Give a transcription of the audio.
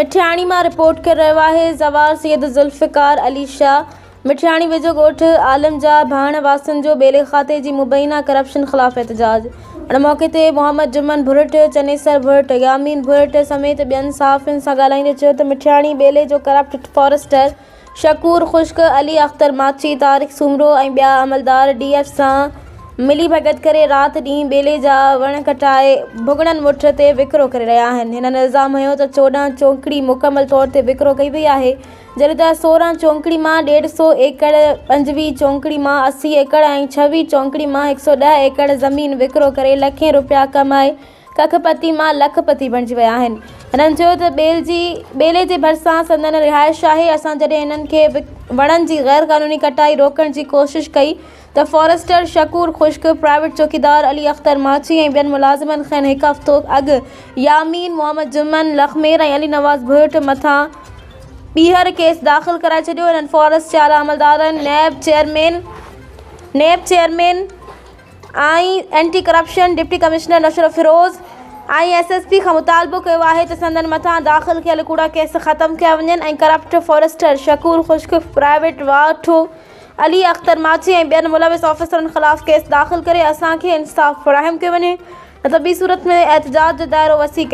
مٺياڻي مان رپورٽ ڪري رهيو آهي زوار سيد ذوالفقار علي شاهه مٺياڻي ويجهو ڳوٺ عالم جا ڀاڻ واسين جو ٻيلي کاتي جي مبينا ڪرپشن خلاف احتجاج ان موقعي تي محمد جمن ڀرٽ، چنيسر ڀرٽ، يامين ڀرٽ سميت ٻين صحافين سان ڳالهائيندي چيو ته مٺياڻي ٻيلي جو ڪرپٽ فاريسٽر شڪور خشڪ، علي اختر ماڇي، طارق سومرو ۽ ٻيا عملدار ڊي ايف سان ملي ڀڳت ڪري رات ڏينهن ٻيلي جا وڻ ڪٽائي ڀڳڙن مٺ تي وڪرو ڪري رهيا آهن. هنن الزام هنيو ته 14 چونڪڙي مڪمل طور تي وڪرو ڪئي وئي آهي جڏهن ته 16 چونڪڙي مان ڏيڍ سئو ايڪڙ، 25 چونڪڙي مان 80 ايڪڙ ۽ 26 چونڪڙي مان 110 ايڪڙ زمين وڪرو ڪري لکين رپيا ڪمائي ڪک پتي مان لک پتي بڻجي ويا آهن. هنن چيو ته ٻيلجي ٻيلي جي ڀرسان سندن رهائش آهي، اسان جڏهن هنن کي وڻن جي غير قانوني ڪٽائي روڪڻ جي ڪوشش ڪئي ته فاريسٽر شڪور خشڪ، پرائيويٽ چوڪيدار علي اختر ماڇي ۽ ٻين ملازمن کين هڪ هفتو اڳ يامين محمد جمن لکمير ۽ علي نواز ڀرٽ مٿان ٻيهر ڪيس داخل ڪرائي ڇڏيو. هنن فاريسٽ جي اعليٰ عملدارن NAB chairman NAB chairman ۽ anti corruption deputy commissioner Naushahro Feroze ۽ S S P کان مطالبو ڪيو آهي ته سندن مٿان داخل ڪيل ڪوڙا ڪيس ختم ڪيا وڃن ۽ ڪرپٽ فاريسٽر شڪور خشڪ، پرائيويٽ واٺو علي اختر ماڇي ۽ ٻين ملوث آفيسرن خلاف ڪيس داخل ڪري اسان کي انصاف فراهم ڪيو وڃي نه ته ٻي صورت ۾ احتجاج جو دائرو وسيع ڪيو.